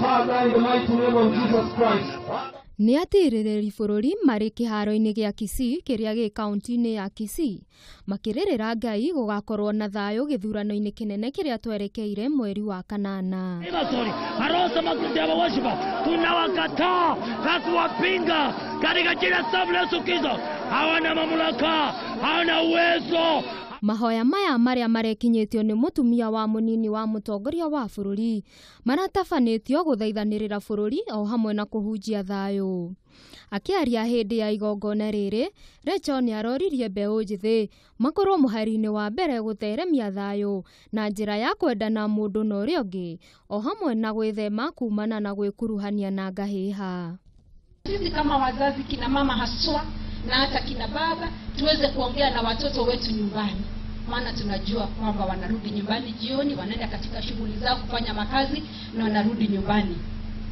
Father, in the mighty name of Jesus Christ. Nĩ atirĩrĩri bũrũri marĩ kĩharo-inĩ gĩa Kisii kĩrĩa gĩ kaunti-inĩ ya Kisii makĩrĩrĩra Ngai gũgakorwo na thayũ gĩthurano-inĩ kĩnene kĩrĩa twerekeire mweri wa kanana. Tunawakataa na kuwapinga katika jina la Yesu Kristo. Hawana mamlaka, hawana uwezo. Mahoya maya marĩa marekinyĩtio nĩ mũtumia wa mũnini wa mũtongoria wa bũrũri maratabanĩtio gũthaithanĩrĩra bũrũri o hamwe na kũhunjia thayũ. Akĩaria hĩndĩ ya igongona rĩrĩ, Rachel nĩaroririe mbeũ njĩthĩ makorwo mũhari-inĩ wa mbere gũtheremia thayũ na njĩra ya kwendana mũndũ na ũrĩa ũngĩ o hamwe na gwĩthema kumana na gwĩkuruhania na ngahĩha. Sisi kama wazazi, kina mama haswa na hata kina baba, tuweze kuongea na watoto wetu nyumbani, maana tunajua kwamba wanarudi nyumbani jioni, wanaenda katika shughuli zao kufanya makazi na wanarudi nyumbani.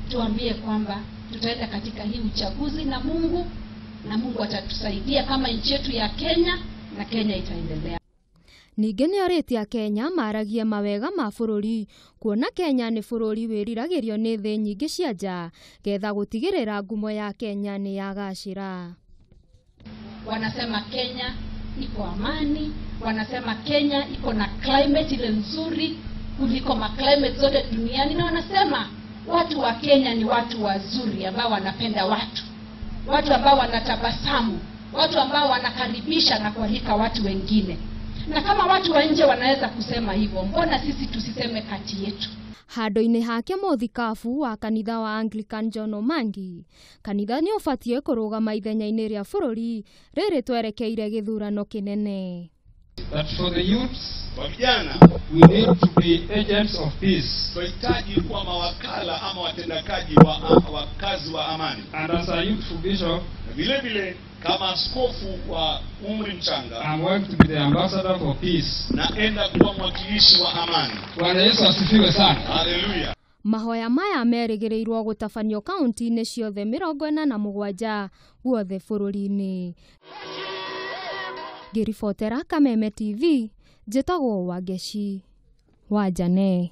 Tuambie kwamba tutaenda katika hii uchaguzi na Mungu atatusaidia kama nchi yetu ya Kenya, na Kenya itaendelea. Ningĩ nĩorĩtie Kenya maragie mawega ma bũrũri kuona Kenya nĩ bũrũri wĩriragĩrio nĩ thĩ nyingĩ cia nja getha gũtigĩrĩra ngumo ya Kenya nĩ yagacĩra. Wanasema Kenya iko amani, wanasema Kenya iko na climate ile nzuri kuliko ma climate zote duniani, na wanasema watu wa Kenya ni watu wazuri ambao wanapenda watu, watu ambao wanatabasamu, watu ambao wanakaribisha na kualika watu wengine. Na kama watu wa nje wanaweza kusema hivyo, mbona sisi tusiseme kati yetu? Handũ-inĩ hake mũthikabu wa kanitha wa Anglican John Omangi, kanitha nĩ ũbatiĩ kũrũgama ithenya-inĩ rĩa bũrũri rĩrĩ twerekeire gĩthurano kĩnene. That for the youths, kwa vijana, we need to be agents of peace. Tunahitaji kuwa mawakala ama watendakaji wa kazi wa amani. And as a youthful bishop, vile vile kama askofu wa umri mchanga, I'm going to be the ambassador for peace. Naenda kuwa mwakilishi wa amani. Bwana Yesu asifiwe sana. Hallelujah. Mahoya maya merĩgĩrĩirwo gũtabanio kaunti-inĩ ciothe 47 guothe bũrũri-inĩ. Ngĩribotera Kameme TV, njĩtagwo Wangeci wa Njane.